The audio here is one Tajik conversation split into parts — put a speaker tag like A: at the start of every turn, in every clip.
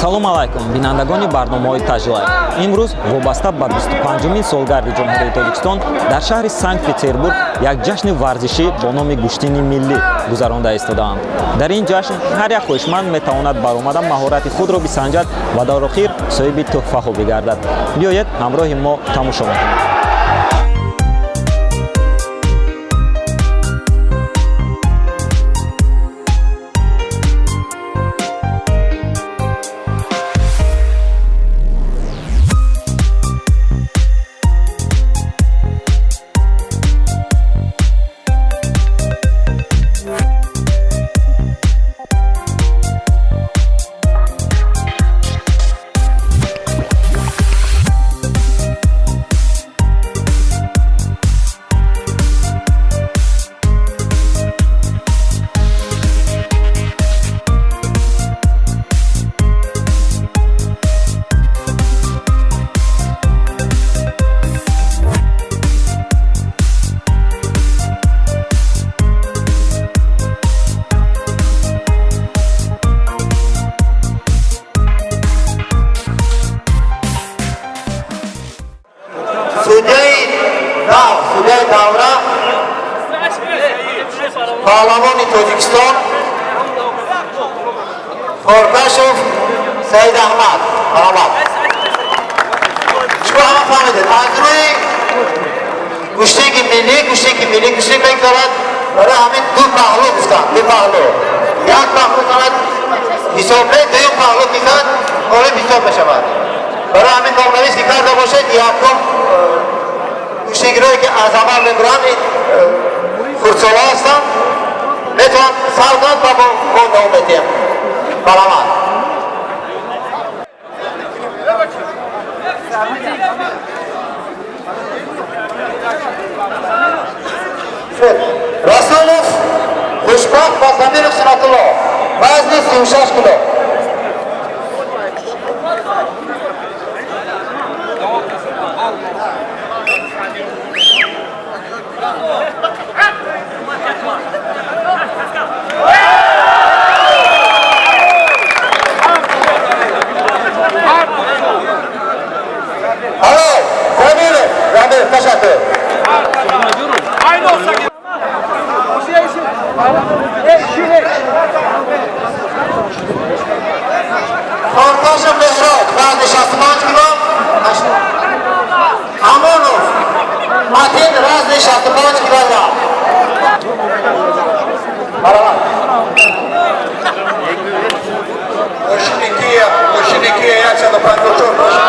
A: Салом алайкум, бинандагони барномаҳои Таҷлайф. Имрӯз вобаста ба 25-умин солгарди Ҷумҳурии Тоҷикистон дар шаҳри Санкт Петербург як ҷашни варзишӣ бо номи гӯштини миллӣ гузаронда истодаанд. Дар ин ҷашн ҳар як хоҳишманд метавонад баромада маҳорати худро бисанҷад ва дар охир соҳиби тӯҳфаҳо бигардад. Биёед, ҳамроҳи мо тамошо мекунем.
B: Судяи давра паҳлавони Тоҷикистон Хоркашов Саид Аҳмад. Марҳамат. Шумо ҳама фаҳмидед, аз рӯи гӯштинги миллӣ гӯштинг мегузарад. Барои ҳамин ду паҳлӯ гуфтанд, ду паҳлӯ. Як паҳлӯ занад, ҳисоб не, дуюм паҳлӯ ки зад, ғолиб ҳисоб мешавад. Барои ҳамин номнавис ки карда бошед, якум гӯштингирое ки аз аввал мебуранд, хурдсола ҳастанд, метавонанд сар кунанд ва мо давом медиҳем. Марҳамат. Расулов Хушбахт ва Замиров Сунатулло, вазни 36 кило. Алло, Замиров, Замиров, ташаккур. Хоркашев Меҳроб, вазни 65 кило. Амонов Матин, вазни 65 килограмм. Марҳамат.
C: Мошини Кия, мошини Кия 154 мошин.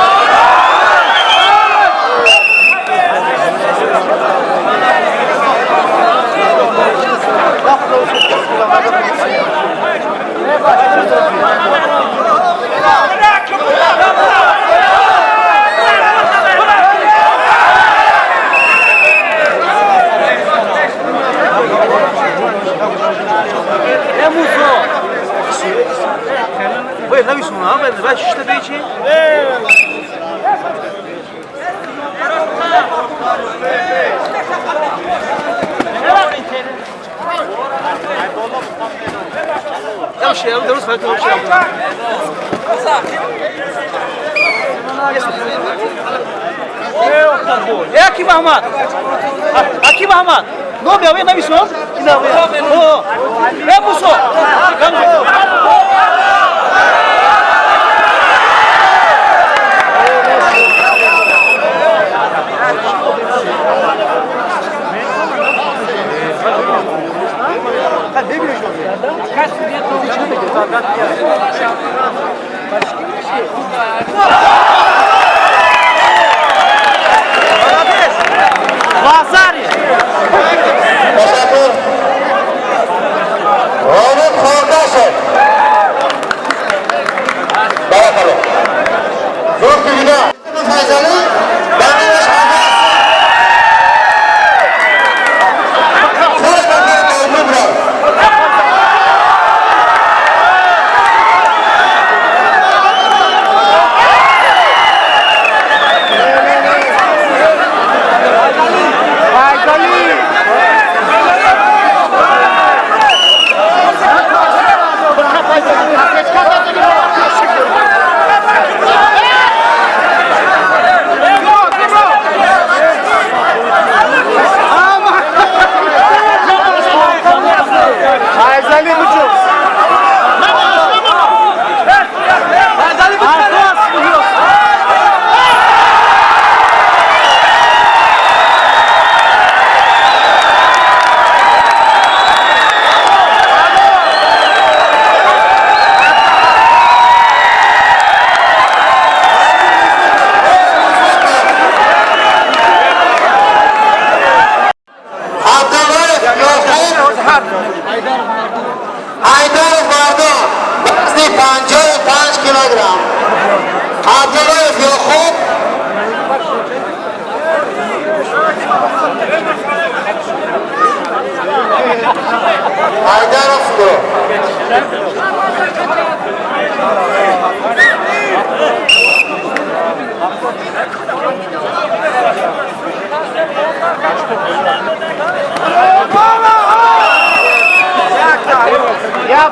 D: Е, Мусо! Бе, нависона, бе, бе, шишта бечи? Ямши, дурус файт ямши. Е, Аким Аҳмад. Аким Аҳмад. Номи аве нависон? Е, Мусо. Вазари!
B: Ташаккур. Ғолиб Хоркашев. Баракалло. Зур дигар. Файзалӣ ба номаш Худаш ба ғолиб.
D: Файзали!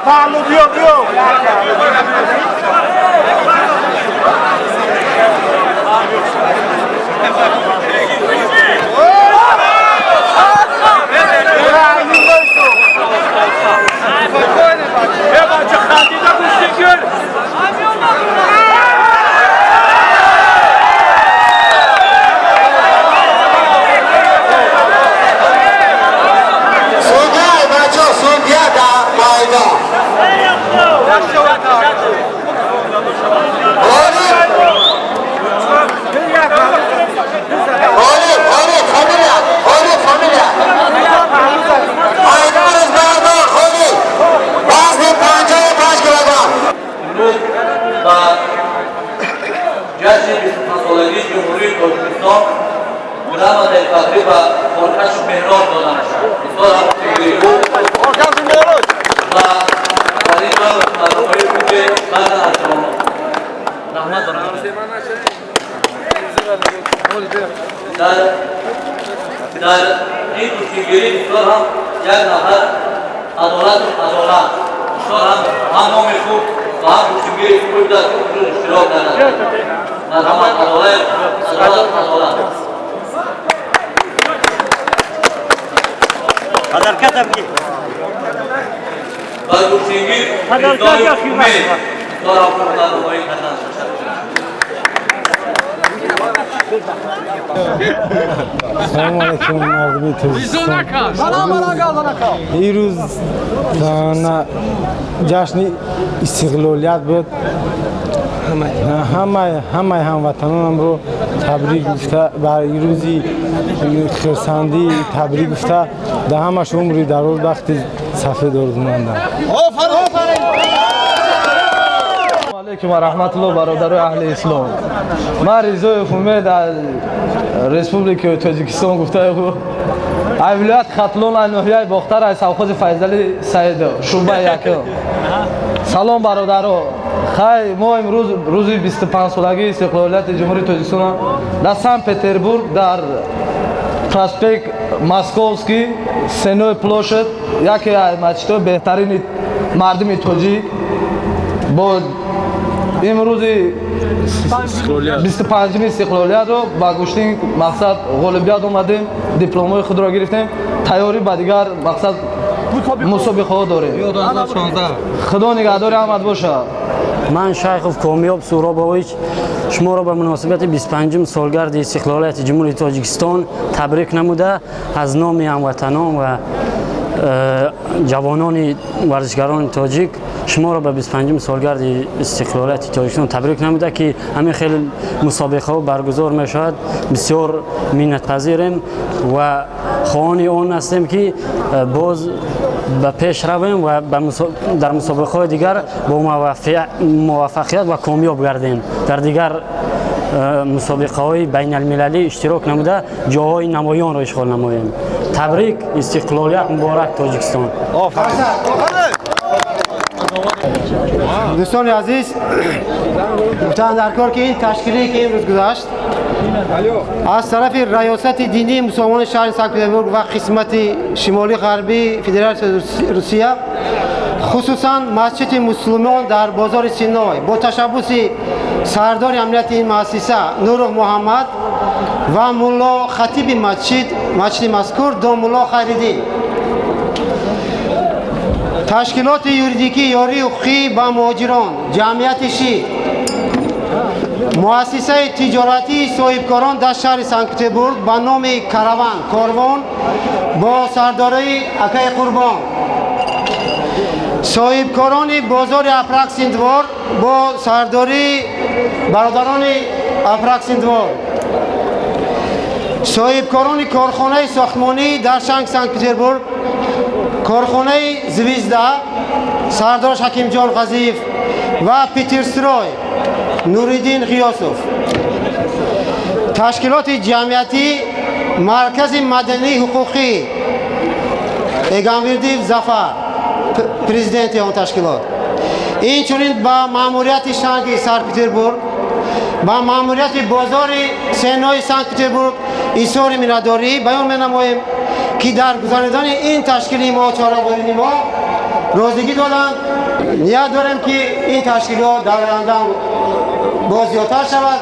C: Паҳлу биё, биё.
E: Ҷашни 25-солагии Ҷумҳурии Тоҷикистон грамотаи фахрӣ ба Хоркашу Меҳроб дода мешавад. Бисёр ҳам ва дар ин ҷо мардумҳои хуби баъзан аз ҷавонон. Раҳмат дар ин гӯштингирӣ бисёр ҳам як нафар адолату адолат бисёр ҳам номи хуб ва ҳам гӯштингири хуб дар иштирок карданд. Марҳамат, адолат, адолат, адолат. Ба гӯштингир Мирзоев Умед бисёр ҳам хуб барномаҳои карданд.
F: Салом алейкум, мардуми Тоҷикистон. Ирӯз ҷашни истиқлолият буд. Ҳамаи ҳамватанонамро табрик гуфта, ба рӯзи хурсандӣ табрик гуфта, дар ҳамаш умри дароз, бахти сафед орзумандам.
G: Алейкум ва раҳматуллоҳ, бародарои аҳли ислом. Ман Ризоев Умед аз Республикаи Тоҷикистон гуфтаи худ. Ай вилояти Хатлон, ай ноҳияи Бохтар, ай совхози Файзали Саидов, шӯъбаи якум. Салом, бародаро. Хай, мо имрӯз рӯзи 25-солагии истиқлолияти Ҷумҳурии Тоҷикистон дар Санкт Петербург, дар проспект Московский, Сенной площадь, яке аз масҷидҳои беҳтарини мардуми тоҷик, бо имрӯзи 25-ми истиқлолиятро ба гӯштин мақсад ғолибият омадем, дипломҳои худро гирифтем, тайёрӣ ба дигар мақсад мусобиқаҳо дорем. Худо нигаҳдори ҳамат бошад.
H: Ман Шайхов Комёб Суробович шуморо ба муносибати 25-ум солгарди истиқлолияти Ҷумҳурии Тоҷикистон табрик намуда, аз номи ҳамватанон ва ҷавонони варзишгарони тоҷик шуморо ба 25-ум солгарди истиқлолияти Тоҷикистон табрик намуда, ки ҳамин хеле мусобиқаҳо баргузор мешавад. Бисёр миннатпазирем ва хоҳони он ҳастем, ки боз ба пеш равем ва дар мусобиқаҳои дигар бо муваффақият ва комёб гардем, дар дигар мусобиқаҳои байналмилалӣ иштирок намуда, ҷоҳои намоёнро ишғол намоем. Табрик, истиқлолият муборак, Тоҷикистон.
I: Дӯстони азиз, гуфтан дар кор, ки ин ташкилие ки имрӯз гузашт, аз тарафи Раёсати динии мусулмони шаҳри Санкт Петербург ва қисмати шимоли ғарбии Федератсияи Русия, хусусан масҷиди мусулмон дар бозори Синой, бо ташаббуси сардори амнияти ин муассиса Нуров Муҳаммад ва мулло хатиби масҷиди мазкур Домулло Хайриддин, ташкилоти юридикӣ ёрии ҳуқуқӣ ба муҳоҷирон ҷамъияти Ши, муассисаи тиҷоратии соҳибкорон дар шаҳри Санкт Петербург ба номи Караван Корвон бо сардории акаи Қурбон, соҳибкорони бозори Апраксиндвор бо сардории бародарони Апраксиндвор, соҳибкорони корхонаи сохтмонӣ дар шаҳри Санкт Петербург, корхонаи Звезда, сардораш Ҳакимҷон Ғазиев, ва Питерстрой, Нуриддин Ғиёсов, ташкилоти ҷамъиятӣ Маркази мадании ҳуқуқӣ, Эгамвирдиев Зафар, президенти он ташкилот, инчунин ба маъмурияти шаҳри Санкт Петербург, ба маъмурияти бозори Сенои Санкт Петербург изҳори миннатдорӣ баён менамоем, ки дар гузаронидани ин ташкили мо, чорабинии мо Розигӣ доданд. Ният дорем, ки ин ташкилот дар оянда боз зиёдтар шавад.